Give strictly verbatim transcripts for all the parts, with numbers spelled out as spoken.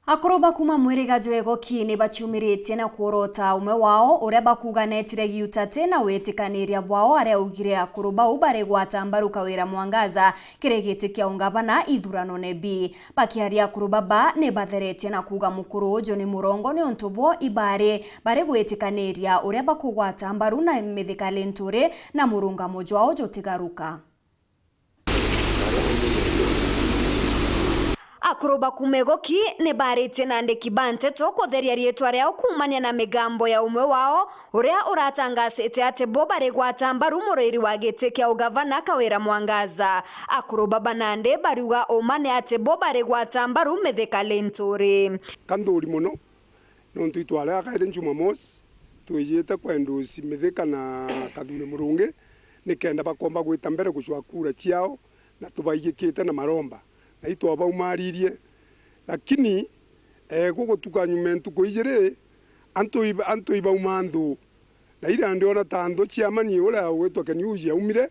Akuru ba kuuma mwiriga jwa Igoki ni baciumiritie na kworota umwe wao, uria bakuuga neetire giutate na witikaniria bwao, aria augire akuru bau bari gwata mbaru Kawira Mwangaza kiri giti kia ungavana ithuranone bi. Bakiaria, akuru baba ni batheretie na kuuga mukuru uju ni murongo niuntu bo ibari bari gwitikaniria uria bakugwata mbaru na Mithika Linturi na murungamo jwao jutigaruka. Akuru ba kuuma Igoki ni baaritie na andiki ba nteto kutheria riitwa riao kuumania na migambo ya umwe wao uria uratangasite ati bo bari gwata mbaru murairi wa giti kia ugavana Kawira Mwangaza. Akuru baba nandi bariuga uma ni ati bo bari gwata mbaru Mithika Linturi. Ka nthuri mono, nontu itware akairi Jumamosi, twijite kwendusi Mithika na Kathuri Murungi, nikenda bakomba gwita mbere gucwa kura ciao, na tubaigikite na maromba, na itwabaumaririe. Lakini, eh, gugutuka nyuma ntuku ijiri, antu iba-, antu ibauma nthu, na iria ndiona ta nthu cia mani uria ugwitwa Keniuji aumire,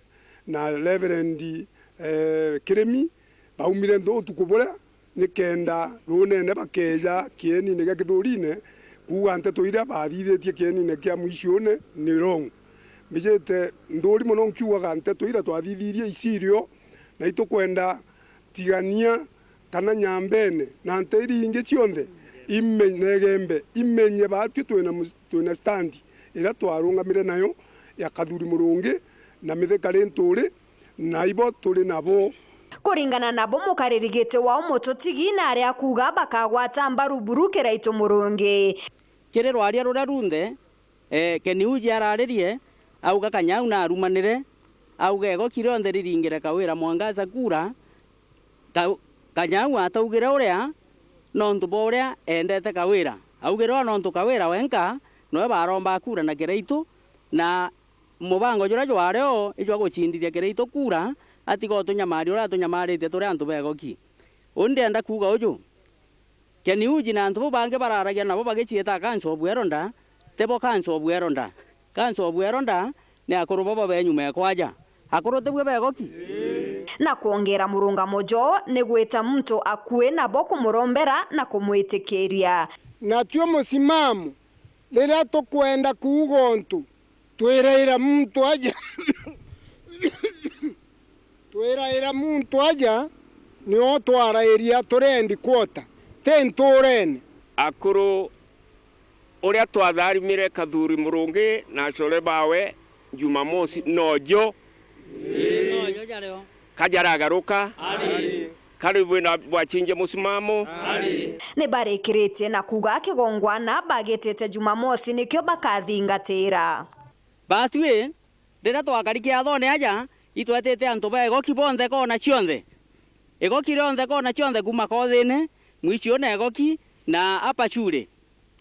na Reverend, eh, Kirimi, baumire nthu utuku buria, nikenda ruunene bakeeja kienine gia Kithurine, kuuga nteto iria baathithitie kienine kia mwiciune ni wrong. Mbijite nthuri mono nkiugaga nteto iria twathithirie icirio, na itukwenda tigania kana nyambene na nte iria ingi cionthe ime-, na Igembe imenye baatwi twina mu-, twina stand iria twarungamire nayo ya Kathuri Murungi na Mithika Linturi, na ibo turi nabo. Kuringana nabo, mukariri giti wao Mututigi na aria akuuga bakagwata mbaru buru Kiraitu Murungi. Kiri rwaria ruria runthe, eh, Keniuji araririe, auga Kanyau narumanire, auga Igoki rionthe riringire Kawira Mwangaza kura, Ka-, Kanyau ataugire uria nontu bwa uria endete Kawira. Augire o nontu Kawira wenka nowe baromba kura na Kiraitu, na mubango juria jwari o ijwa gucindithia Kiraitu kura, atiga utunyamaria uria atunyamaritie turi antu ba Igoki. Uu ndienda kuuga uju, Keniuji na antu bau bangi bararagia nabo bagiciita Council of Elder, tibo Council of Elder. Council of Elder ni akuru baba be nyuma ekwaja. Akuru tibwe ba Igoki? Na kwongera murungamo joo ni gwita muntu akui nabo kumurombera na kumwitikiria. Natwio musimamo, riria tukwenda kuuga untu, twiraira muntu aja. Twiraira muntu aja, nio twarairia turi headquarter, ti ntuurene. Akuru uria twatharimire Kathuri Murungi na acore bawe Jumamosi nojo. Ii, nojo jario. Kajaragaruka. Ari. Kari bwina bwacinjia musimamo. Ari. Ni barikiritie na kuuga kigongwana bagitite Jumamosi nikio bakathingatira. Batwi, riria twakari kiathone aja, itwetite antu ba Igoki bonthe kona cionthe. Igoki rionthe kona cionthe kuuma Kothine, Mwiciune Igoki, na Apacuri.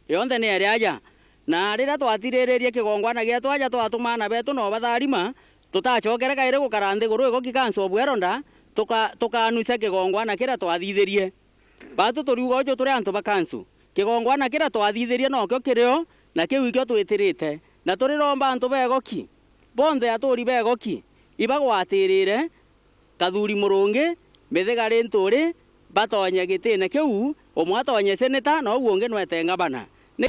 Yonthe ni eri aja. Na riria twathiriririe kigongwana gietu aja twatuma aana betu na ubatharima, tutacokere kairi gukara nthiguru Igoki Council of Elder, tuka-, tukanucia kigongwana kiria twathithirie. Baatu turiuga uju turi antu ba kansu. Kigongwana kiria twathithirie nokio kirio, na kiu ikio twitirite. Na turiromba antu ba Igoki, bonthe aturi ba Igoki, ibagwatirire Kathuri Murungi, Mithiga Linturi, batonye gitine kiu, umwe atonye seneta, na uu ungi nwete ngavana. Ni-